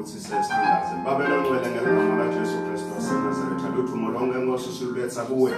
ukuthi sesithandaze. Babe longcwele ngegama laJesu Kristu waseNazaretha, ludumo lonke Nkosi siluletha kuwe.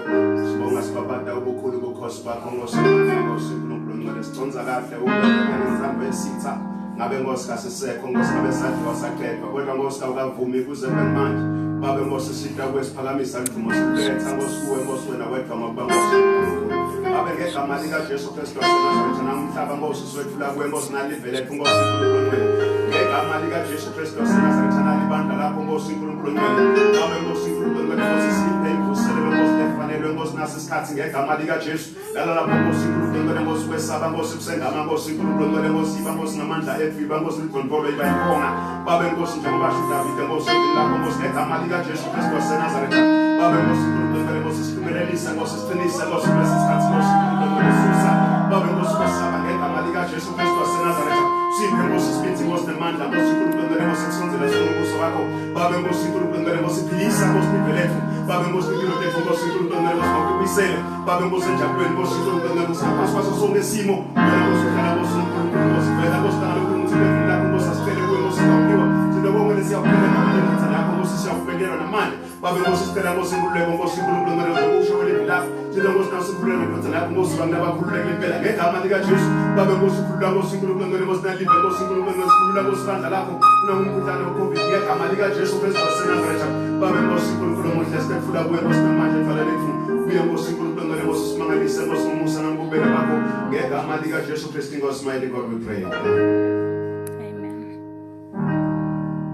Sibonga sibabada ubukhulu ubukhosi bakho Nkosi, Nkosi uNkulunkulu ongcwele. Siconza kahle ukubhekana nensambo yesitha. Ngabe Nkosi kasisekho Nkosi, ngabe sadliwa saqedwa, kodwa Nkosi kawukavumi kuze kube manje. Babe Nkosi sida kuwe siphakamisa ludumo siluletha Nkosi kuwe Nkosi wena wedwa ngokuba Nkosi uNkulunkulu. Babe ngegama likaJesu Kristu waseNazaretha namhlaba Nkosi Swethula kuwe Nkosi nalive lethu Nkosi uNkulunkulu ongcwele. Ngegama likaJesu Kristu waseNazaretha nalibandla lakho Nkosi uNkulunkulu ongcwele. Babe Nkosi uNkulunkulu ongcwele Nkosi siphe imvuselelo Nkosi efanelwe Nkosi nasi isikhathi ngegama likaJesu. Lala lapho Nkosi uNkulunkulu ongcwele Nkosi kwesaba Nkosi kusengama Nkosi uNkulunkulu ongcwele Nkosi iba Nkosi ngamandla ethu iba Nkosi lidondolo iba inkonga. Babe Nkosi njengoba sho uDavide Nkosi ezwini lakho Nkosi ngegama likaJesu Kristu waseNazaretha. Babe Nkosi uNkulunkulu ongcwele Nkosi sihlumelelise Nkosi siqinise Nkosi kulesi sikhathi Nkosi uNkulunkulu ongcwele susa. Babe Nkosi kwesaba ngegama likaJesu Kristu waseNazaretha. Siphe Nkosi isibindi Nkosi namandla Nkosi uNkulunkulu ongcwele Nkosi kusondzela sifuna ubuso bakho. Babe Nkosi uNkulunkulu ongcwele Nkosi philisa Nkosi live lethu. Babe Nkosi impilo tethu Nkosi uNkulunkulu ongcwele Nkosi makubuyisele. Babe Nkosi enjabulweni Nkosi uNkulunkulu ongcwele Nkosi ngaphansi kwaso sonke isimo. Wena Nkosi uhlala Nkosi uNkulunkulu Nkosi vela Nkosi hlala uNkulunkulu uthi lakho Nkosi asicele kuwe Nkosi siyawuphiwa. Sinobonga lesiyakuphela egameni lendodana yakho Nkosi siyakubekelwa namandla. Babe Nkosi sicela Nkosi inkululeko Nkosi uNkulunkulu ngcwele uzokusho kwelivi lakho. Sicela Nkosi nawe sikhululeke ndodana yakho Nkosi abantu abakhululeke impela ngegama likaJesu. Babe Nkosi khulula Nkosi uNkulunkulu ngcwele Nkosi nalive Nkosi uNkulunkulu ngcwele sikhulula Nkosi bandla lakho nangumkhuhlane weCovid ngegama likaJesu Kristu waseNazaretha. Babe Nkosi uNkulunkulu omuhle sithula kuwe Nkosi namanje dwala lethu. Kuye Nkosi uNkulunkulu ngcwele Nkosi simangalise Nkosi ngomusa nangobubele bakho ngegama likaJesu Kristu Nkosi mighty God we pray. Amen.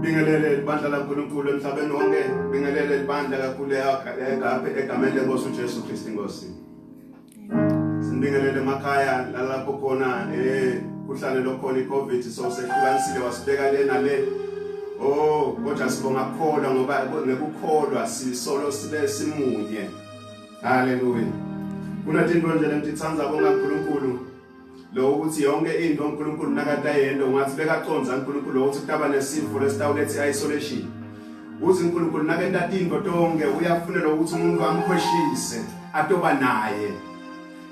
Bingelele ibandla laNkulunkulu emhlabeni wonke, bingelele ibandla kakhulu eGape egameni lenkosi uJesu Kristu inkosi. Sinibingelele emakhaya lalapho khona eh kuhlale lokhona iCovid so sehlukanisile wasibeka le nale. Oh, kodwa sibonga kukholwa ngoba ngekukholwa sisolo sibe simunye. Hallelujah. Kunatinto nje lengititsandza bonga uNkulunkulu. Lo ukuthi yonke into uNkulunkulu nakatayento ungathi bekaconza uNkulunkulu lo ukuthi kutaba nesifo lesitawuletha isolation. Uthi uNkulunkulu nakenta tinto tonke uyafunela ukuthi umuntu amkhweshise atoba naye.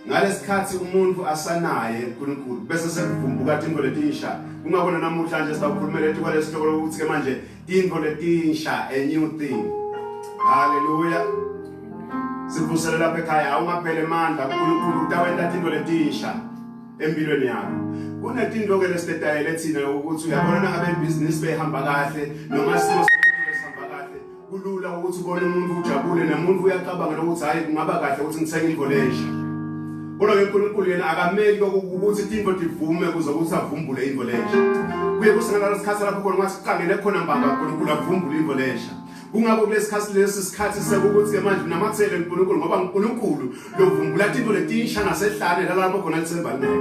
Ngalesikhathi umuntu asanaye uNkulunkulu bese sekuvumbuka tinto letinsha. Kungabona namuhla nje sitawukhulumela ethi kwalesihloko ukuthi ke manje tinto letinsha a new thing. Hallelujah. Sivusele lapha ekhaya awungaphele amandla uNkulunkulu utawenta tinto letinsha empilweni yakho. Kunetinto ke lesitetayele thina ukuthi uyabona nangabe ibhizinisi behamba kahle noma isimo sihamba kahle kulula ukuthi ubone umuntu ujabule nomuntu uyacabanga ukuthi hayi kungaba kahle ukuthi ngithenge into lensha. Kodwa ke uNkulunkulu yena akameli ukuthi tinto tivume kuze ukuthi avumbule into lensha. Kuye kusengala sikhathi lapho khona ungathi khona mbamba uNkulunkulu avumbule into lensha. Kungakho kulesikhathi lesi sikhathi sekukuthi ke manje namathele uNkulunkulu ngoba uNkulunkulu lovumbula tinto letinsha nasehlane lalapho khona lithemba lineke.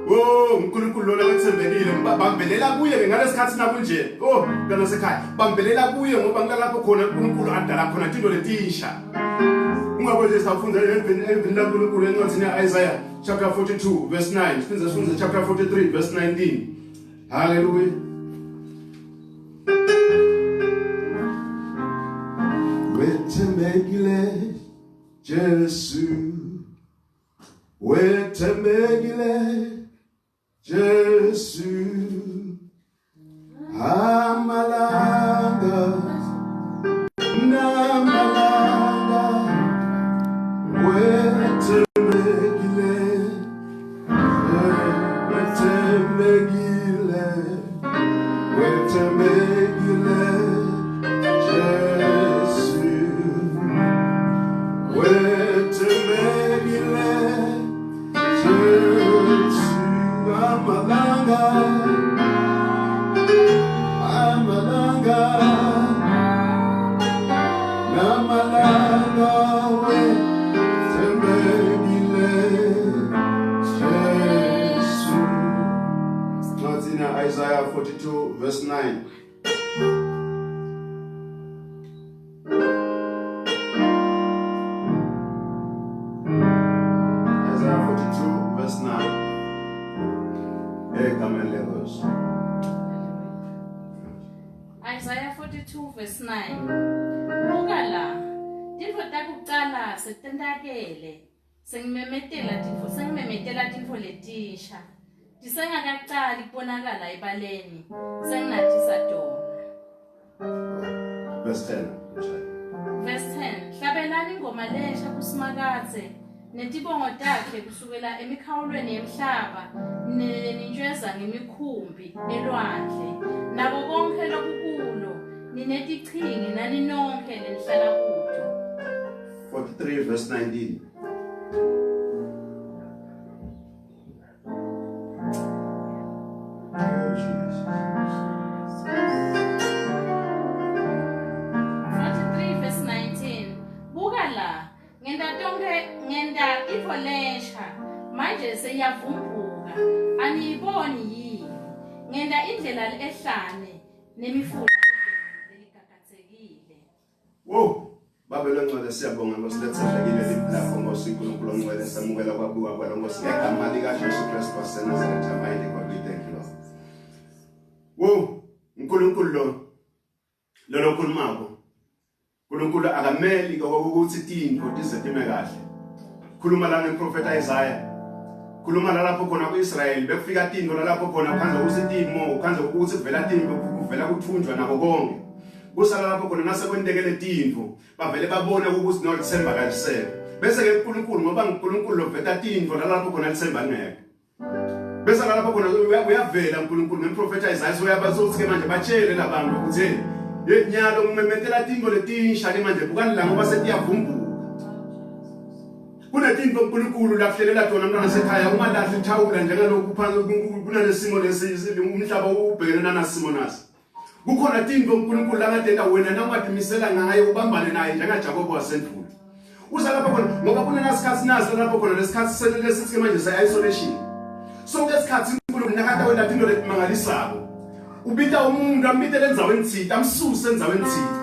Oh uNkulunkulu lona wethembekile bambelela kuye ke ngalesikhathi nakunje. Oh mntana sekhaya bambelela kuye ngoba kulalapho khona uNkulunkulu adala khona tinto letinsha. Ungakho nje sawufunda evini laNkulunkulu encwadini ya-Isaiah chapter 42 verse 9 siphinde sifunde chapter 43 verse 19. Hallelujah. Wethembekile Jesu Wethembekile Jesu Amalanga Namalanga Wethembekile Wethembekile Wethembekile Jesu Wethembekile Jesu Amalanga Amalanga Namalanga Wethembekile Jesu Ncwadini ya-Isaiah 42 verse 9 Isaiah 42 verse 9 Egameni lenkosi Isaiah 42 verse 9 Buka la tintfo takucala setentakele sengimemetela tintfo sengimemetela tintfo letisha tisengakacali kubonakala ebaleni senginatisa tona. Verse 10. Verse 10. Hlabelani ingoma lensha kuSimakadze netibongo takhe kusukela emikhawulweni yemhlaba nintshweza ngemikhumbi elwandle nako konke lokukulo ninetichingi nani nonke lenihlala kuto. 43 verse 19. Oh, Jesus. 43 verse 19. Buka la, ngenta tonke ngenta intfo lensha, manje seyiyavumbuka. Aniyiboni yini? Ngenta indlela ehlane nemifula leligagadzekile. Wo, Babe longcwele siyabonga Nkosi lethembekile livi lakho Nkosi uNkulunkulu ongcwele samukela kwabuka kwalo Nkosi ngegama likaJesu Kristu waseNazaretha mighty God we thank you Lord. Wo, uNkulunkulu lo lolo okhulumako uNkulunkulu akameli ukuthi tintfo tize time kahle. Khuluma la ngeprofeta Isaiah. Khuluma la lapho khona kuIsrael bekufika tintfo lapho khona khanze ukuthi timo khanze ukuthi kuvela tintfo kuvela kuthunjwa nako konke. Kusala lapho khona nasekwenteke letintfo bavele babona ukuthi nolithemba kalisekho. Bese ke uNkulunkulu ngoba uNkulunkulu loveta tintfo nalapho khona lithemba lingekho. Bese lapho khona uyavela uNkulunkulu ngemprofeta Isaiah uyabathi ke manje batshele labantu ukuthi hey ye nyalo ngimemetela tintfo letinsha ke manje bukani la ngoba setiyavumbuka. Kunetinto uNkulunkulu lakuhlelela tona mntwana sekhaya ungalahli ithawula njengalokhu phansi kunalesimo lesi umhlaba ubhekene nanasimo nasi. Kukhona tintfo uNkulunkulu langatenta wena nawungatimisela ngaye ubambane naye njengaJakobe wasendvulo. Uza lapho khona ngoba kunenasikhathi naso lapho khona lesikhathi selesithi manje se-isolation. Sonke isikhathi uNkulunkulu nakade wena tinto letimangalisako. Ubita umuntu ambitele endzaweni tsite amsuse endzaweni tsite.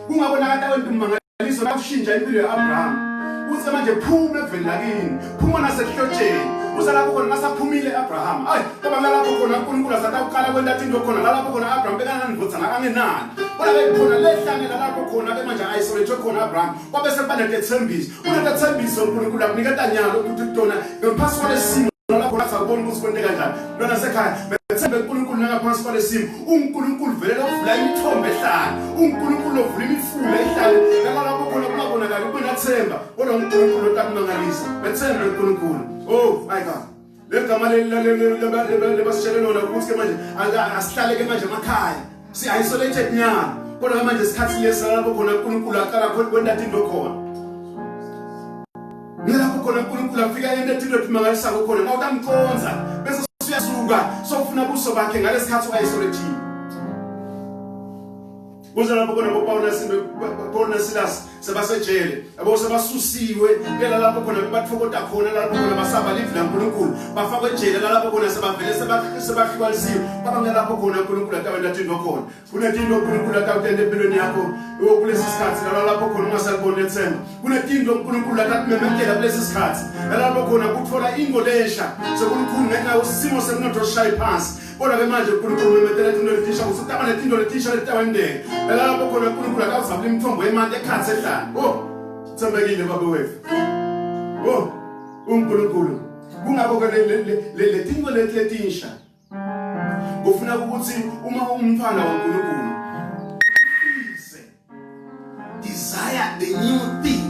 Kungabonakala wena ummangaliso nakushintsha impilo ya-Abraham. Uthi manje phuma eveni lakini, phuma nasehlotsheni. Uza lapho khona nasaphumile Abraham. Ayi, ngoba lapho khona uNkulunkulu asatawuqala kwenta tinto khona lapho khona Abraham bekanandvodzana angenani. Kodwa ke khona lehlane lapho khona ke manje isolate khona Abraham. Kwabe sekuba netethembiso. Kunetethembiso uNkulunkulu akuniketa nyalo ukuthi kutona ngaphansi kwalesimo lapho khona sawubona ukuthi kwente kanjani. Lona sekhaya bethembe uNkulunkulu nangaphansi kwalesimo. uNkulunkulu vele lovula imithombo ehlane. uNkulunkulu lovula imifula ehlane. Lapho khona kungabonakali kube nathemba. Kodwa uNkulunkulu otakumangalisa. Bethembe uNkulunkulu. Oh my God. Legama leli lebasitshele lona ukuthi ke manje asihlale ke manje emakhaya. Si isolated nyana. Kodwa manje isikhathi lesi lapho khona uNkulunkulu aqala khona kwenta into khona. Ngilapho khona uNkulunkulu afika yena into etimangalisako khona ngoba utamconza bese usuyasuka sofuna buso bakhe ngalesikhathi u-isolate. Kuze lapho khona boPaul naSilas sebasejele yabo sebasusiwe lela lapho khona bebathokota khona lapho khona basaba livi laNkulunkulu bafakwe ejele lapho khona sebavele sebahlukanisiwe baba lapho khona uNkulunkulu atawenta tinto khona kunetinto uNkulunkulu atawutenta empilweni yakho kulesi sikhathi lala lapho khona ungasaliboni lethemba kunetinto uNkulunkulu atakumemetela kulesi sikhathi lalapho khona kuthola into lensha sekulukhulu ngenxa yosimo semnotho oshaye phansi kodwa ke manje uNkulunkulu umemetela tinto letinsha ukuthi utaba netinto letinsha letitawenteka lalapho khona uNkulunkulu atawuzabula imithombo yemanti ekhatsi ehlane oh thembekile baba wethu oh uNkulunkulu kungakho ke le tinto leti letinsha kufuna ukuthi uma umntwana waNkulunkulu ufise desire the new thing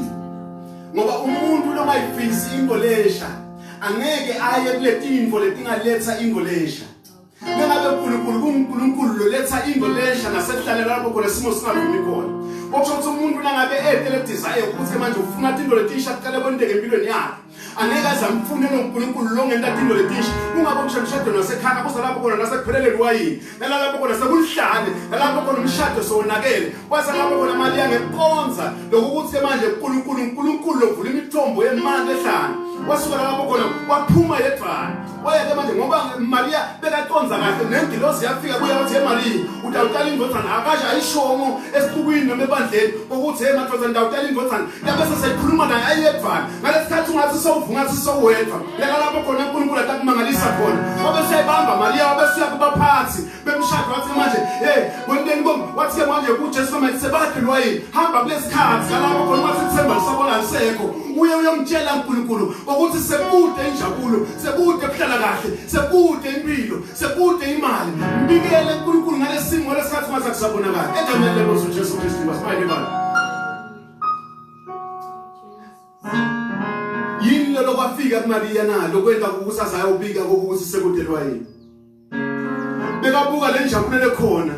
ngoba umuntu longayifisi into lensha angeke aye kuletintfo letingaletha into lensha Nengabe uNkulunkulu kunguNkulunkulu loletha into lensha nasekuhlalela lapho khona isimo singavumi khona. Okusho ukuthi umuntu nangabe ete le desire ukuthi manje ufuna tinto letinsha kuqale kwenteke empilweni yakhe. Angeke aze amfune lo Nkulunkulu longenta tinto letinsha. Kungako ngisho emshadweni wasekhaya kuze lapho khona nasekupheleleni wayini. Nalapho khona sekulihlane, nalapho khona umshado sowonakele. Kwase lapho khona imali yangekonza lokuthi manje uNkulunkulu uNkulunkulu lovula imithombo yemali ehlane. Wasuka lapho khona waphuma yedvana. Wayeke manje ngoba Maria bekaconza kahle nengilozi yafika kuye wathi hey Maria utawutala indvodzana akasho ayishomo esicukwini noma ebandleni ukuthi hey madvodzana ndawutala indvodzana yabese seyikhuluma naye ayedvana ngalesikhathi ungathi sowuvunga ngathi sowedwa leka lapho khona uNkulunkulu atakumangalisa khona wabe seyibamba Maria wabe siya kubaphathi bemshado. Wathi manje hey kwenteni bom wathi ke manje kuJesu manje sebadli lwayini hamba kulesikhathi kalapho khona wathi ithemba lisabona lisekho uye uyomtshela uNkulunkulu ukuthi sekude injabulo sekude kuhlala kahle sekude impilo sekude imali mbikele uNkulunkulu ngalesimo lesikhathi mase kusabonakala egameni lenkosi uJesu Kristu basibayile bana yini lelo kwafika kuMariya na lokwenza ukuthi azayobika ukuthi sekudelwa yini bekabuka le njabulo lekhona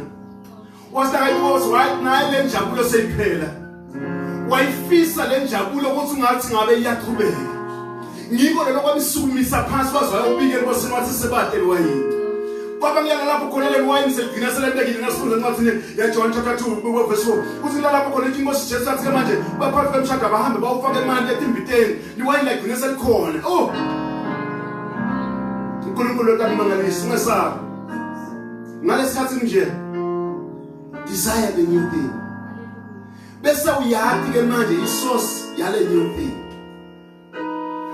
wasakayibuka right naye le njabulo seyiphela wayifisa le njabulo ukuthi ungathi ngabe iyaqhubeka ngikho lelo kwamsukumisa phansi waze wayobikela enkosini wathi sebatelwa yini kwaba kuyala lapho khona leli wayini seligcina selentekile nasifunda encwadini yaJohn chapter 2 verse 4 kuthi lalapho khona ithi inkosi Jesu athi ke manje baphathi bemshado abahambe bawufake imali etimbiteni liwayini lagcina selikhona oh uNkulunkulu otakumangalisa ungesabi ngalesikhathi nje desire the new thing bese uyati ke manje isource yale new thing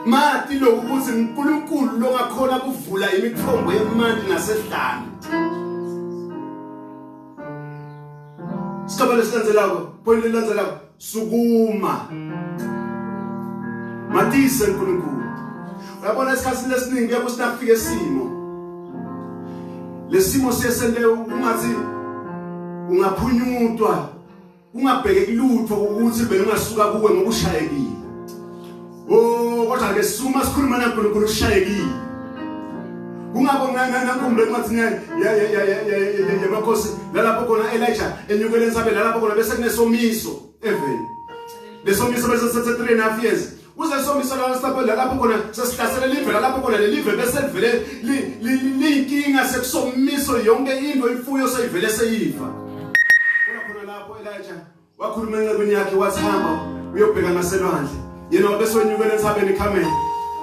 mati lokhu ukuthi uNkulunkulu longakhona kuvula imithombo yemanti nasehlane Sigaba lesilandzelako point lelandzelako sukuma matise uNkulunkulu uyabona esikhathini esiningi kuyabe sinakufika isimo lesimo siyesente ungathi ungaphunyutwa ungabheke kulutho ukuthi beningasuka kuwe ngoba ushayekile oh kodwa ke suma sikhuluma naNkulunkulu ushayekile kungakho ngangikhumbula encwadini yamakhosi lalapho khona Elijah enyukele entsabeni lalapho khona bese kunesomiso eveni lesomiso bese sethe 3 and a half years kuze somiso lapho lapho khona sesihlasele live lapho khona lelive bese livele liyinkinga sekusomiso yonke into imfuyo seyivele seyifa khona khona lapho Elijah wakhuluma encekwini yakhe wathi hamba uyobheka ngaselwandle yena wabe senyukela entsabeni iKhameli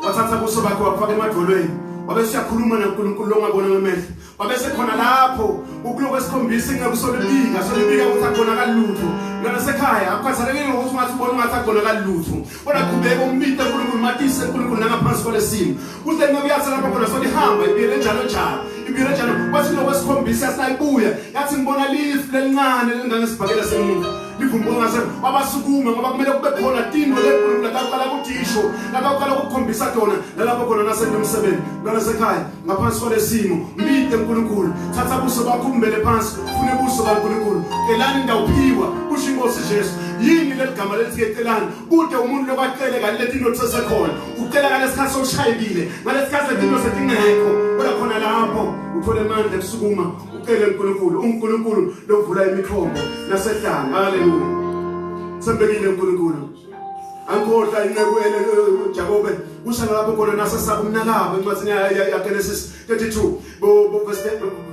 wathatha buso bakhe wabufaka emadvolweni wabe seyakhuluma naNkulunkulu longabona ngamehlo wabese khona lapho ukulokhu esikhombisa inceku solibika solibika ukuthi akubonakali lutho mntwana sekhaya akukhathalekile ngokuthi ungathi ubona ungathi akubonakali lutho kodwa qhubeka umbite uNkulunkulu matise uNkulunkulu nangaphansi kwalesimo kuze inceku yathi lapho khona solihamba ibiyele njalo njalo ibiyele njalo wathi lokhu esikhombisa sayibuya yathi ngibona lifu lelincane lelingangesibhakela semuntu livumbuka ngase wabasukuma ngoba kumele kube khona tinto lenkulunkulu lataqala kutisho lataqala ukukhombisa tona nalapho khona nasento emsebenzi nanasekhaya ngaphansi kwalesimo mbide uNkulunkulu thatha buso bakho umbele phansi ufune buso baNkulunkulu celani ndawuphiwa kusho inkosi Jesu yini leligama lelithi ke celani kude umuntu lokwacele kanti letinto tisesekhona ucela ngalesikhathi sowushayekile ngalesikhathi letinto setingekho kodwa khona lapho uthole amandla ekusukuma ucele uNkulunkulu uNkulunkulu lovula imithombo nasehlanga haleluya sembekile uNkulunkulu angikhohlwa inceku Jakobe kusha lapho khona nasesaba umnakabo encwadini yaGenesis 32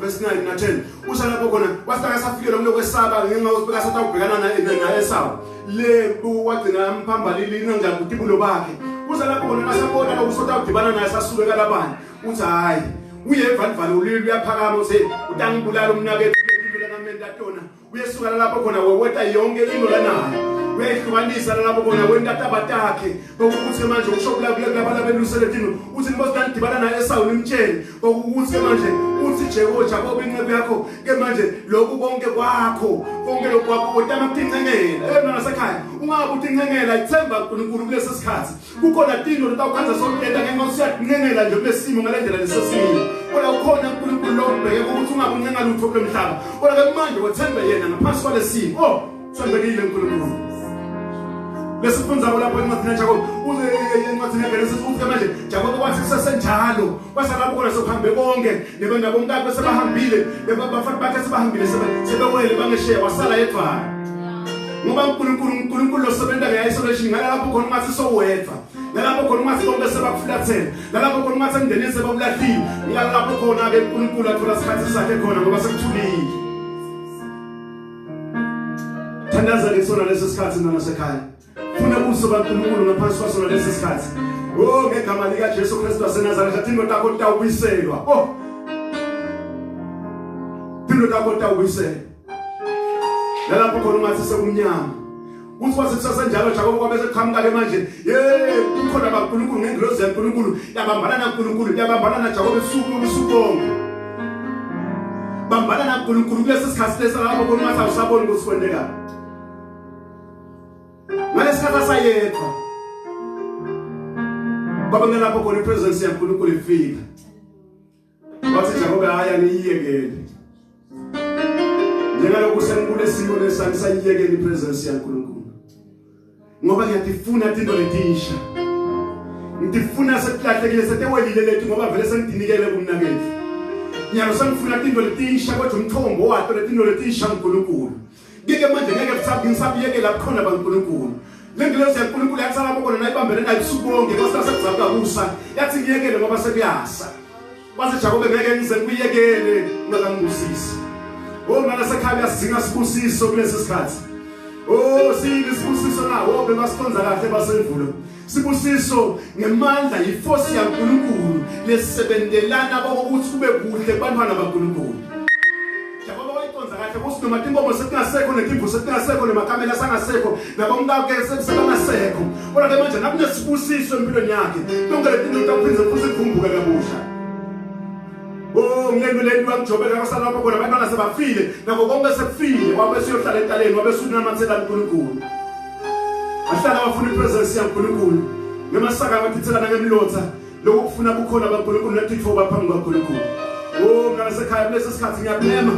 verse 9 na 10 usha lapho khona wasitaka safikela kulokwesaba ngenxa yokuthi bekasatha ukubhekana na-Esawu le wagcina amphambalile inanja kutibulo bakhe uza lapho khona nasabona lokusota udibana naye sasuke kalabani uthi hayi uyevalivale ulili uyaphakama uthi utangibulala umnakethu tona uyesuka lapho khona weweta yonke into lanayo uyayihlukanisa lapho khona wenta taba takhe okukuthi manje usho kulaba labelusele tino uthi nkosi ndanidibana naye Esawu nimtshele okukuthi manje uthi Jehova Jakobe inceku yakho ke manje lokhu konke kwakho konke lokhu kwakho wetama kutincengela eh mntwana sekhaya ungabe utincengela ithemba uNkulunkulu kulesi sikhathi kukhona tinto letawukhandza sontenta ngenxa usiyakuncengela nje kulesimo ngale ndlela lesesimo kodwa ukhona uNkulunkulu lo ubheke ukuthi ungakuncenga lutho kulo mhlaba kodwa ke manje wethembe yena ngaphansi kwalesimo oh thembekile uNkulunkulu lesifundzako lapho encwadini yaJakobe uze encwadini yaGenesis uthi manje Jakobe kwathi kusesenjalo kwasalapho khona sekuhambe konke nabomkakhe sebahambile bafana bakhe sebahambile sebewele bangesheya wasala yedvwana ngoba uNkulunkulu uNkulunkulu losebenza nge-isolation ngalapho khona ungathi sowedwa nalapho khona ungathi konke sebakufulathela nalapho khona ungathi emndenini sebakulahlile ngalapho khona-ke uNkulunkulu athola isikhathi sakhe khona ngoba sekuthulile thandaza ke sona leso sikhathi mntwana sekhaya funa ubuso baNkulunkulu ngaphansi kwaso lesi sikhathi oh ngegama lika Jesu Kristu waseNazaretha tinto takho tawubuyiselwa oh tinto takho tawubuyiselwa nalapho khona ungathi sekumnyama uthi kwase kusasenjalo Jakobe kwabe sekuqhamuka ke manje ye kukhona baNkulunkulu ngengilozi yaNkulunkulu yabambana naNkulunkulu yabambana naJakobe usuku usuku bonke Bambana naNkulunkulu kulesi sikhathi lesi lapho khona ungathi awusaboni ukuthi kwenzekani. Ngalesikhathi asayedwa. Baba ngalapho khona ipresence yaNkulunkulu ifika. Wathi Jakobe hhayi angiyiyekele. Njengalokhu sengikule simo lesi angisayiyekeli ipresence yaNkulunkulu. Ngoba ngiyatifuna tinto letinsha. Ngifuna sekulahlekile setewelile lethu ngoba vele sengidinikele kumnakethu. Nyalo sengifuna tinto letinsha kodwa umthombo wato letinto letinsha uNkulunkulu. Ngeke manje ngeke kusabi ngisabiyekela bukhona baNkulunkulu. Lengilosi yaNkulunkulu yathi lapho khona nayibambele nayo ubusuku bonke kwase sekuzabuka kusa yathi ngiyekele ngoba sekuyasa. Wathi Jakobe ngeke ngize ngikuyekele ungakangibusisi. Oh mama sekhaya uyasidinga sibusiso kulesi sikhathi. Oh siyini isibusiso na? Oh bebasikhonza kahle basendulo. Sibusiso ngemandla yiforce yaNkulunkulu lesebendelana kokuthi kube kuhle kubantwana baNkulunkulu. Jakobe wayiconza kahle ukuthi noma tinkomo setingasekho netimvu setingasekho nemakamela sangasekho nabomkakhe sebangasekho. Kodwa ke manje nakunesibusiso empilweni yakhe tonke letinto taphindze futhi kuvumbuke kabusha. Oh ngilento lento wamjobela kwasala lapho khona abantwana sebafile nako konke sekufile wabe siyohlala entaleni wabe sunamathela uNkulunkulu. Wahlala wafuna ipresence yaNkulunkulu. Ngemasaka wathithela nangemlotha lokhu kufuna bukhona baNkulunkulu netitfoba phambi kwaNkulunkulu. Oh mntwana sekhaya kulesi sikhathi ngiyakulema.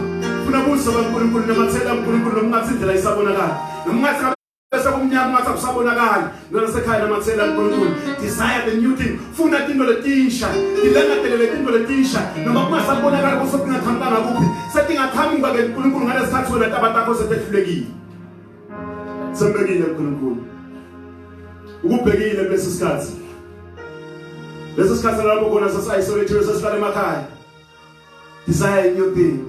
Funa buso baNkulunkulu namathela uNkulunkulu noma ungathi indlela isabonakala. Noma ungathi bese kumnyama ungathi akusabonakali. Mntwana sekhaya namathela uNkulunkulu. Desire the new thing. Funa tinto letinsha. Tilangatelele tinto letinsha. Noma kungasabonakali ukuthi kungaqhamukanga kuphi. Setingaqhamuka ke uNkulunkulu ngalesikhathi wena taba takho setehlulekile. Sembekile uNkulunkulu. Ukubhekile kulesi sikhathi. Lesi sikhathi lapho khona sesi-isolate sesihlala emakhaya. Desire a new thing.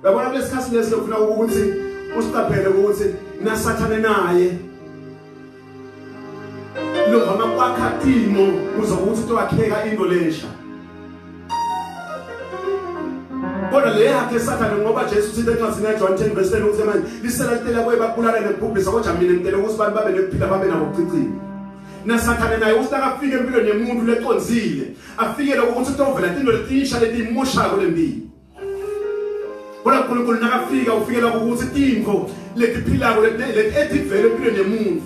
Yabona kulesi sikhathi lesi lokufuna ukuthi usiqaphele ukuthi nasathane naye lovama kwakha timo kuze ukuthi towakheka into lensha. Kodwa le yakhe sathane ngoba Jesu uthi encwadini yaJohn 10 verse 10 ukuthi manje lisela litela kuye babulala nekubhubhisa kodwa mina ngitele ukuthi abantu babe nekuphila babe nako kucicile. Nasathane naye uthi akafike empilweni yemuntu lecondzile afikele ukuthi kutovela tinto letinsha letimoshako lempilo. Kodwa uNkulunkulu nakafika ufikela ukuthi tintfo letiphilako leti etivele empilweni yemuntu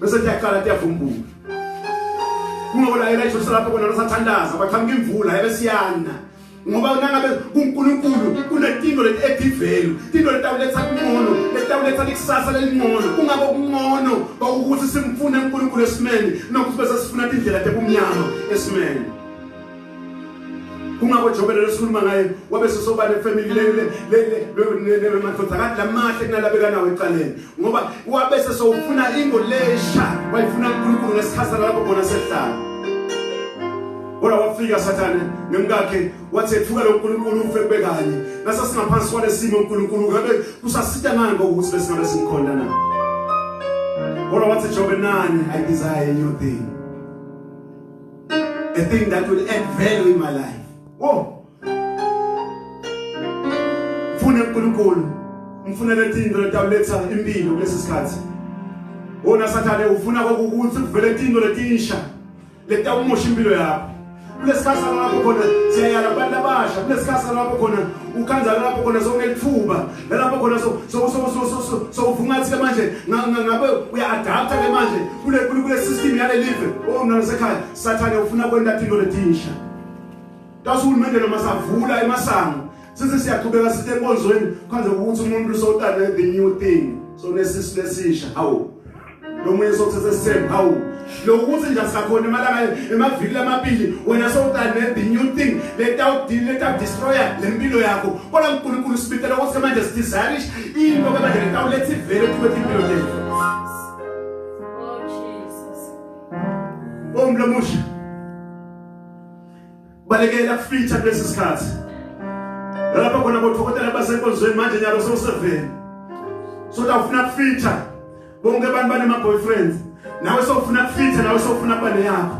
bese tiyaqala tiyavumbuka. Kungoba la Elijah lapho khona nosathandaza kwaqhamuka imvula ebesiyana ngoba nangabe kuNkulunkulu kunetinto leti etivelu tinto letawuletsa kuncono letawuletsa likusasa lelincono kungako kuncono ukuthi simfune uNkulunkulu esimeni nokuthi bese sifuna tindlela tebumnyama esimeni kungako Jobe lelo sikhuluma ngaye wabe sesoba nefamily le le le madodakazi lamahle kunalabeka nawo ecaleni ngoba wabe sesofuna into lesha wayifuna uNkulunkulu ngesikhathi lapho khona sehlala kodwa wafika sathane ngemkakhe wathi ethuka lo uNkulunkulu ufe kube kanye nasasingaphansi kwalesimo uNkulunkulu ngabe kusasita ngani ngokuthi besingabe simkhonda na kodwa wathi Jobe nani I desire a new thing a thing that will add value in my life. Oh. Mfune uNkulunkulu. Mfune letinto letawuletha impilo kulesi sikhathi. Wona Sathane ufuna kokuthi kuvele tinto letinsha letawumosha impilo yakho. Kulesikhathi lapho khona siyayala kubantu abasha, kulesikhathi lapho khona ukhanza lapho khona sokunelithuba, lapho khona so so so so so so uvungathi ke manje ngabe uya adapta ke manje kule kule system yale live. Oh mntwana sekhaya, Sathane ufuna kwenta tinto letinsha. Tasuhulumende noma savula emasango sithi siyaqhubeka sithi enkonzweni kwanze ukuthi umuntu sowutane the new thing so nesisu lesisha hawu lo munye sokuthatha sithembu hawu lokuthi nje sakhona emalanga emaviki lamabili wena sowutane the new thing letawudil letawudestroya lempilo yakho kodwa uNkulunkulu sibitela ukuthi manje sidesire into ke manje letawuletha ivele tukwethu impilo tethu. Oh Jesus. Omlomusha balekela kufitha kulesi sikhathi lapho khona bodokotela basenkonzweni manje nyalo sewuseveni so tawufuna kufitha bonke abantu banema boyfriends nawe sewufuna kufitha nawe sewufuna kuba neyakho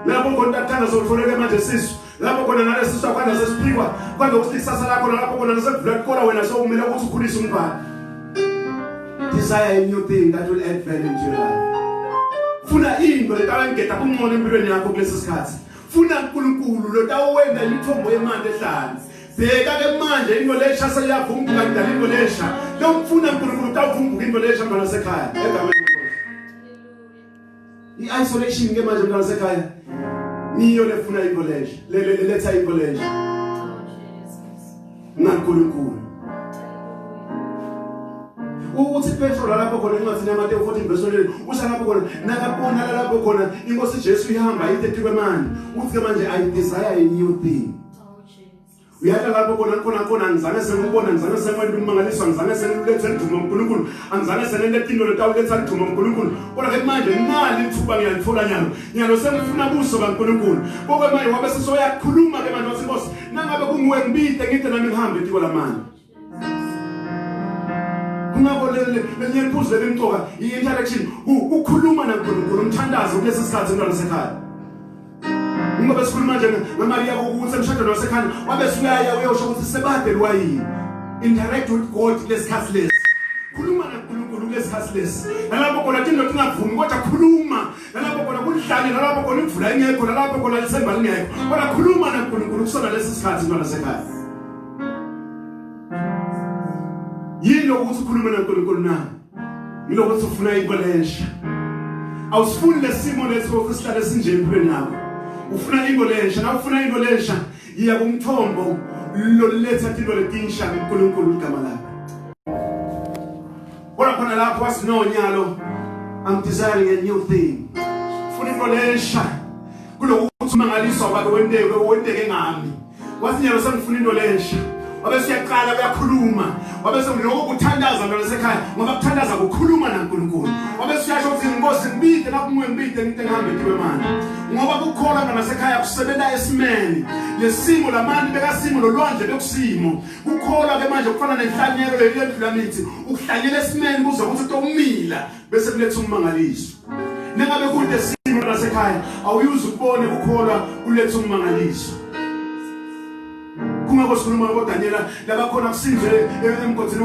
lapho khona tathanda sewutholeke manje sisu lapho khona nalesisu akwanda sesiphikwa kwanda ukuthi ikusasa lakho lapho khona nasekuvula kukola wena sewumele ukuthi ukhulise umntwana. Desire a new thing that will add value to your life. Funa into letawengeta kungcono empilweni yakho kulesi sikhathi. Funa uNkulunkulu lotawenta imithombo yemanti ehlane. Bheka ke manje into lesha seyiyavumbuka kudala into lesha. Lomfuna uNkulunkulu utawuvumbuka into lesha mntwana sekhaya. Egameni lenkosi. I-isolation ke manje mntwana sekhaya. Niyo lefuna into lesha. Le le letha into lesha. NgaNkulunkulu. Uthi Petro lapho khona encwadini yaMateyu 14 verse 28 usha lapho khona nakabona lapho khona inkosi Jesu ihamba ithe kwemanje uthi ke manje I desire a new thing. Uyadla lapho khona khona khona angizange sengibona angizange sengwenta ummangaliso angizange sengilethe lidumo uNkulunkulu angizange sengente tinto letawuletha lidumo uNkulunkulu kodwa ke manje nali ithuba ngiyalithola nyalo nyalo sengifuna buso kaNkulunkulu konke manje wabe sesoyakhuluma ke manje wathi Nkosi nangabe kunguwe ngibide ngide nami ngihambe etiko lamanje Kungakho lelinye iphuzu elimcoka i-interaction ukukhuluma naNkulunkulu umthandazo kulesi sikhathi mntwana sekhaya. Uma besikhuluma nje ngaMariya ukuthi emshadweni wasekhaya wabe suyaya uyosho ukuthi sebade lwayini. Interact with God kulesikhathi lesi. Khuluma naNkulunkulu kulesikhathi lesi. Nalapho khona tinto tingavumi kodwa khuluma. Nalapho khona kuhlanye nalapho khona imvula ingekho nalapho khona lithemba lingekho. Kodwa khuluma naNkulunkulu kusona lesi sikhathi mntwana sekhaya. Yini lokuthi ukhulume naNkulunkulu na? Yilokuthi ufuna into lensha. Awusifuni lesimo leso ukuthi sihlale sinje empilweni yakho. Ufuna into lensha, na ufuna into lensha, yiya kumthombo loletha into letinsha kuNkulunkulu igama lakhe. Kodwa khona lapho wasinonyalo I'm desiring a new thing. Funa into lensha. Kulokuthi umangaliswa kwakhe wenteke wenteke ngami. Wathi nyalo sengifuna into lensha. Wabe siyaqala uyakhuluma. Wabe selokho kuthandaza mntwana sekhaya ngoba kuthandaza kukhuluma naNkulunkulu. Wabe siyasho ukuthi inkosi ngibide nakumwe ngibide ngite ngihambe tiwe manje. Ngoba kukholwa mntwana sekhaya kusebenza esimeni. Lesimo lamani bekasimo lolwandle bekusimo. Kukholwa ke manje kufana nenhlanyelo leli lendlula mithi. Ukuhlanyela esimeni kuze kuthi tomila bese kuletha ummangaliso. Nengabe kude simo lasekhaya awuyuze ukubone ukukholwa kuletha ummangaliso. Kungakho sikhuluma ngoDaniela labakhona kusinze emgodini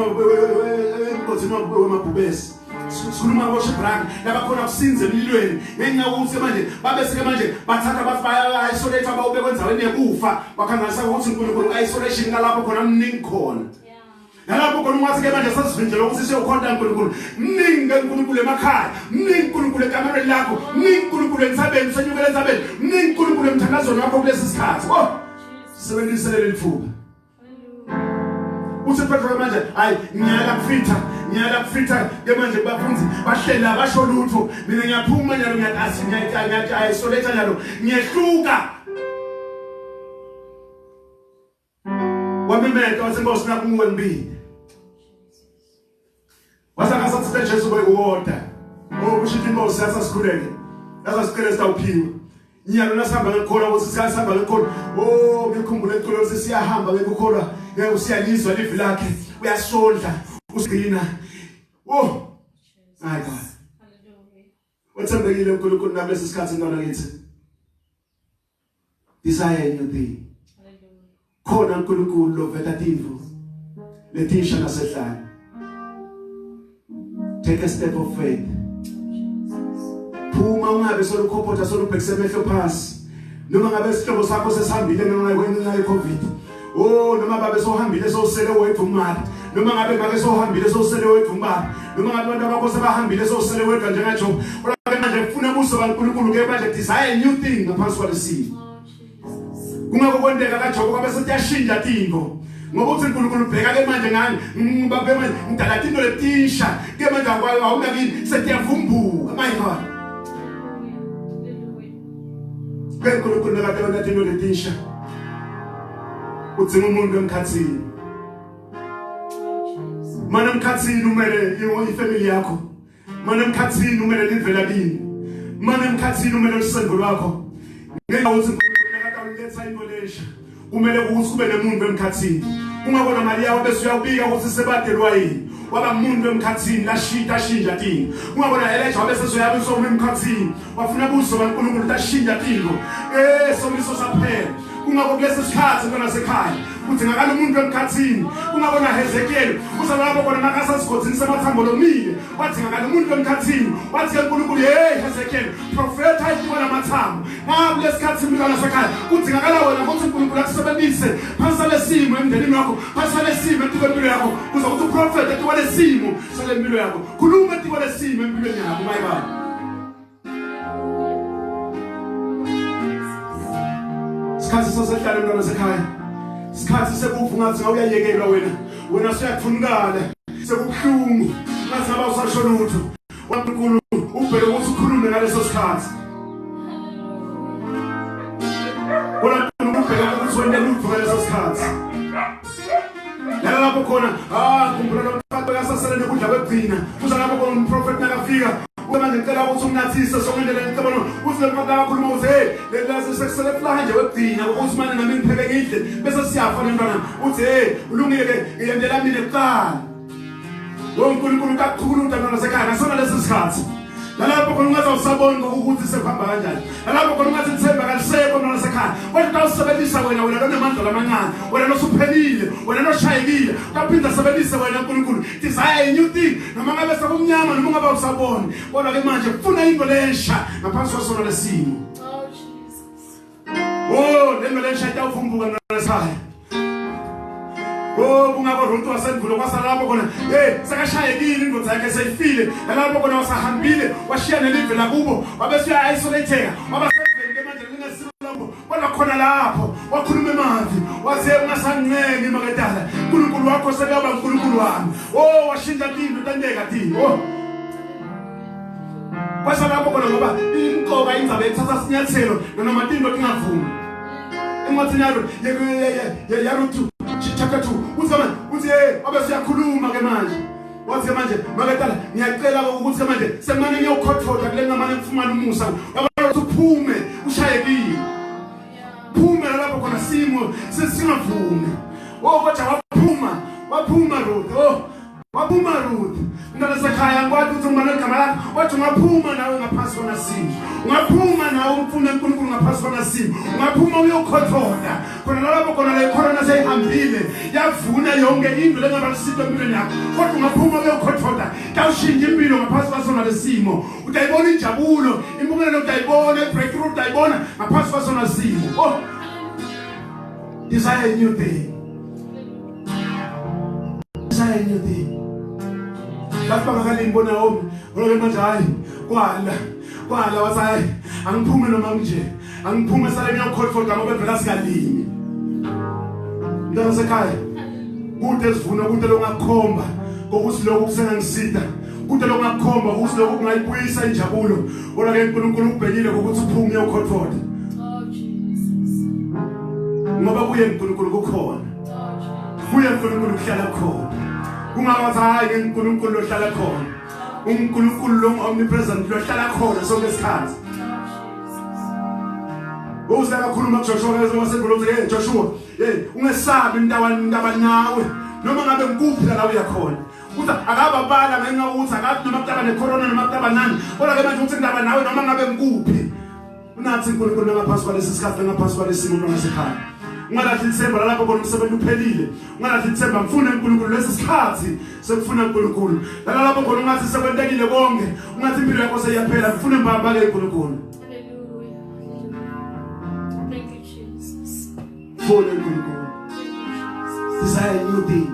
emgodini wamabhubesi. Sikhuluma ngoShadrach labakhona kusinze emlilweni ngenxa yokuthi manje babeseke manje bathatha bathi baya isolate abawubekwe endaweni yekufa bakhangalisa ukuthi uNkulunkulu isolation kalapho khona mningi khona. Nalapho khona ungathi ke manje sasivinjelwa ukuthi siyokhonta uNkulunkulu. Mningi ke uNkulunkulu emakhaya, mningi uNkulunkulu ekamerweni lakho, mningi uNkulunkulu entsabeni, usenyukela entsabeni, mningi uNkulunkulu emthandazweni wakho kulesi sikhathi. Oh, sebenzise leli thuba. Uthi Petro manje hayi ngiyala kufitha ngiyala kufitha ke manje kubafundi bahlela abasho lutho mina ngiyaphuma nyalo ngiyatasi ngiyayitaya isoletha nyalo ngiyehluka Wamemeta wathi Nkosi nakunguwe ngibili. Wasakasathi Jesu bekuwoda. Oh kusho ukuthi inkosi yasasikhuleke. Yasasicela sitawuphiwa. Nyalo nasihamba ngekukholwa ukuthi siyahamba ngekukholwa. Oh ngikhumbule iculo ukuthi siyahamba ngekukholwa. Ngeke usiyalizwa livi lakhe. Uyasondla, usigcina. Oh. My God. Wethembekile uNkulunkulu nakulesi sikhathi ntwana kithi. Desire a new thing. Khona uNkulunkulu loveta tintfo letinsha nasehlane. Take a step of faith. Phuma ungabe solukhophotha solubhekise emehlo phasi. Noma ngabe isihlobo sakho sesihambile ngenxa ye-COVID. Oh noma babe sohambile sowusele wedwa umali. Noma ngabe make sohambile sowusele wedwa umbaba. Noma ngabe abantu abakho sebahambile sowusele wedwa njengaJob. Kodwa manje kufuna ubuso kaNkulunkulu ke manje desire a new thing ngaphansi kwalesimo. Kungakho kwenteka kaJob kwabe sekuyashintsha tinto. Ngoba uthi uNkulunkulu bheka ke manje ngani ngibabe manje ngidala tinto letinsha ke manje awunakini setiyavumbuka my God. Ke uNkulunkulu nakade wena tinto letinsha. Udzinga umuntu emkhathini. Mana emkhathini umele ifamily yakho. Mana emkhathini umele livela kini. Mana emkhathini umele usendo lwakho. Ngenxa ukuthi uNkulunkulu nakade into lensha. Kumele ukuthi kube nemuntu emkhathini. Ungabona Maria wabe uyawubika ukuthi sebadelwa yini. Waba umuntu emkhathini lashintsha ashintsha tinto. Ungabona Elijah wabe sesoyabisa emkhathini. Wafuna buso kaNkulunkulu lashintsha tinto. Eh somiso saphela. Kungakho kulesi sikhathi mntwana sekhaya. Kudzingakala umuntu emkhathini. Ungabona Hezekiel uzalapho khona nakasesigodini semathambo lomile. Kwadzingakala umuntu emkhathini. Wathi ke uNkulunkulu, "Hey Hezekiel, profeta itikwa lamathambo." Ngabe lesikhathi umntwana sekhaya kudzingakala wena ukuthi uNkulunkulu akusebenzise phansi lesimo emndenini wakho, phansi lesimo etikwe yakho, kuze ukuthi uprofete etikwa lesimo salempilo yakho. Khuluma etikwa lesimo empilweni yakho, my God. Sikhathi sasehlala mntwana sekhaya. Sikhathi sekuvuka ngathi awuyayekelwa wena. Wena usuyathunukala. Sekubuhlungu. Ngathi ngaba usasho lutho. uNkulunkulu ubheke ukuthi ukhulume ngaleso sikhathi. Wena uNkulunkulu ubheke ukuthi wente lutho ngaleso sikhathi. Lala lapho khona, ah khumbula lo mfana bekasasele nokudla kwekugcina. Kuza lapho khona umprofeti nakafika uma ngicela ukuthi umnathise songendlela ngicela uthi le mfana akakhuluma uthi hey lelazi sekusele flaha nje wekugcina ukuthi manje nami ngipheke ngidle bese siyafa lentwana uthi hey ulungile ke ngiyendela mina kuqala. Lo uNkulunkulu kakhulu umntwana wasekhaya ngasona lesi sikhathi. Nalapho khona ungaze usaboni ukuthi sekuhamba kanjani. Nalapho khona ungathi ithemba kalisekho mntwana wasekhaya. Kodwa utawusebenzisa wena wena lonamandla lamancane. Wena losuphelile, wena loshayekile. Utawuphinda sebenzise wena uNkulunkulu. Desire a new thing. Noma ngabe sekumnyama noma ungabe usaboni. Kodwa ke manje funa into lensha ngaphansi kwesona lesimo. Oh Jesus. Oh, lento lensha itawuvumbuka mntwana wasekhaya. Oh, kungako Ruth wasendulo kwasalapho khona. Hey, sekashayekile indoda yakhe seyifile. Nalapho khona wasahambile, washiya nelive lakubo, wabe suya isolateka. Waba seveni ke manje lingasilo lapho. Kodwa khona lapho wakhuluma emazwi, waze ungasancengi maketala. uNkulunkulu wakho sekuyaba uNkulunkulu wami. Oh, washintsha tinto tanteka tinto. Oh. Kwasalapho khona ngoba imqoka indzaba ethatha sinyathelo noma tinto tingavumi. Encwadini yalo yaRuthu chapter 2 uthi manje uthi hey wabe siyakhuluma ke manje. Wathi manje maketala ngiyacela ukuthi manje semane ngiyokhothota kule ngamane ngifumana umusa. Yabona ukuthi uphume ushayekile. Phume lapho khona simo sesingavumi. Oh kodwa waphuma waphuma Ruth. Oh waphuma Ruth. Mntana sekhaya ngikwazi ukuthi ngibane igama lakho. Wathi ungaphuma nawe ngaphansi kwanasimo. Ungaphuma nawe umfune uNkulunkulu ngaphansi kwanasimo. Ungaphuma uyokhothota. Khona lapho khona la ikhorona seyihambile. Yavuna yonke into lengaba lisito empilweni yakho. Kodwa ungaphuma uyokhothota. Tawushintsha impilo ngaphansi kwasona lesimo. Utayibona injabulo, impumelelo utayibona, i-breakthrough utayibona ngaphansi kwasona simo. Oh. Desire a new thing. Desire a new thing. Bathi bangakalimi bona Naomi, ngoba manje hayi kwala kwala wathi hayi angiphume noma nje angiphume sale ngiyokhothota ngoba vela singalimi. Mntana sekhaya kude esivuno kude longakhomba kokuthi lokhu kusengangisida kude longakhomba ukuthi lokhu kungayibuyisa injabulo kodwa ke uNkulunkulu ubhekile ukuthi uphume uyokhothota. Oh Jesus. Ngoba kuye uNkulunkulu kukhona. Oh Jesus. Kuye uNkulunkulu kuhlala khona. Kungabathi hayi uNkulunkulu lohlala khona. uNkulunkulu lo omnipresent lohlala khona sonke isikhathi. Oh Jesus. Uze akakhuluma kuJoshua wasendulo uthi hey Joshua, hey ungesabi intawana intaba nawe noma ngabe ngikuphi la uya khona. Uthi akababala ngenxa ukuthi akathi noma kutaba necorona noma kutaba nani. Kodwa ke manje uthi indaba nawe noma ngabe ngikuphi. Unathi uNkulunkulu ngaphansi kwalesi sikhathi ngaphansi kwalesi simo ngasekhaya. Ungalahli ithemba lapho khona umsebenzi uphelile. Ungalahli ithemba ngifuna uNkulunkulu lesi sikhathi sekufuna uNkulunkulu. Lala lapho khona ungathi sekwentekile konke, ungathi impilo yakho seyiyaphela, ngifuna mbamba ke uNkulunkulu. Hallelujah. Thank you Jesus. Funa uNkulunkulu. Thank you Jesus. Desire a new thing.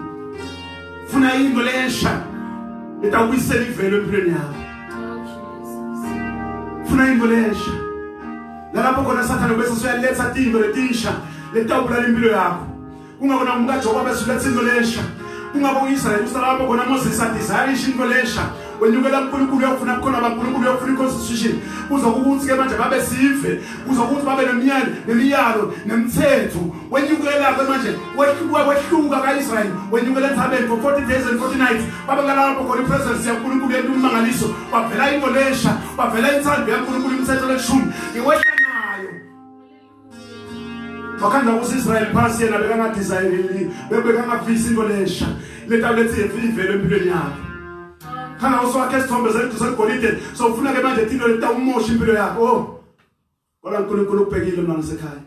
Funa into lensha etawubuyisela ivelo empilweni yakho. Oh Jesus. Funa into lensha. Nalapho khona Sathane bese uyaletha tinto letinsha letawubulala impilo yakho. Kungakona umkaJoba bese uletha into lensha. Kungabo uIsrael usalapho khona Moses adesire into lensha. Wenyukela uNkulunkulu uyofuna kukhona baNkulunkulu uyofuna iconstitution. Kuza ukuthi ke manje babe sive, kuza ukuthi babe nemiyalo, nemiyalo, nemithetho. Wenyukela ke manje wehluka wehluka kaIsrael, wenyukela entsabeni for 40 days and 40 nights. Babe ngalapho khona ipresence yaNkulunkulu yento ummangaliso. Kwavela into lensha, kwavela inthando yaNkulunkulu imithetho leshumi. Iwehla nayo. Wakhanda ukuthi Israel phansi yena bekangadesire bekangafisi into lensha letawulethi ivele empilweni yakhe. Khana uswakhe isithombe zethu segolide so ufuna ke manje into letawumosha impilo yakho. Oh. Kodwa uNkulunkulu ubhekile mntwana sekhaya.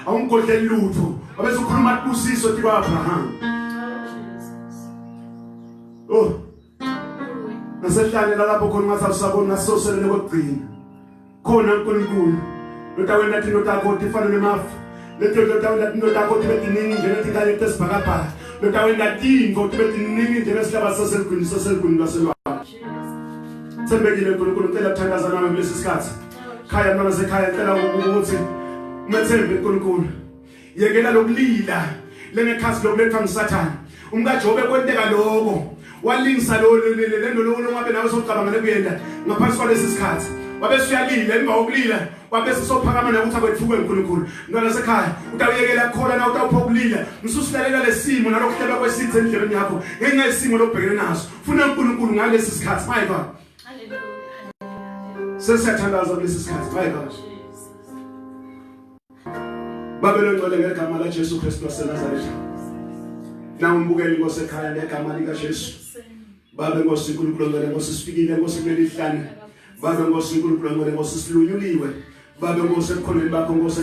Awumgodleli lutho. Wabese ukhuluma tibusiso tikwa Abraham. Oh. Nasehlane lalapho khona ngathi awusaboni ngasoselele kokugcina. Khona uNkulunkulu lotawenta tintfo takho tifane nemafu. Letinto lotawenta tintfo takho tibe tiningi njengetinkhanyeti tesibhakabhaka. Lotawenta tintfo tibe tiningi njengesihlaba saseligwini saseligwini lwaselwandle. Thembekile uNkulunkulu ngicela kuthandaza nawe kulesi sikhathi. Khaya mntwana sekhaya ngicela ukuthi umethembe uNkulunkulu. Yekela lokulila lengekhazi lokulethwa nguSathane. UmkaJobe kwenteka lokho. Walingisa lo lento lo longabe nawe socabanga lekuyenda ngaphansi kwalesi sikhathi. Wabe suyalila emva kokulila wabe sesophakama nakuthi akwethuke uNkulunkulu. Mntwana sekhaya utawuyekela kukholwa na utawupha ukulila. Ngisusilalela lesimo nalokuhleba kwesitha endlebeni yakho ngenxa yesimo lokubhekene naso. Funa uNkulunkulu ngalesi sikhathi. My God. Hallelujah. Sesiyathandaza kulesi sikhathi. My God. Babe longcwele ngegama la Jesu Kristu waseNazaretha. Na umbukeli Nkosi ekhaya ngegama lika Jesu. Babe Nkosi uNkulunkulu ongcwele Nkosi sifikile Nkosi kuleli hlane. Babe Nkosi uNkulunkulu ongcwele Nkosi silunyuliwe. Babe Nkosi ebukhoneni bakho Nkosi.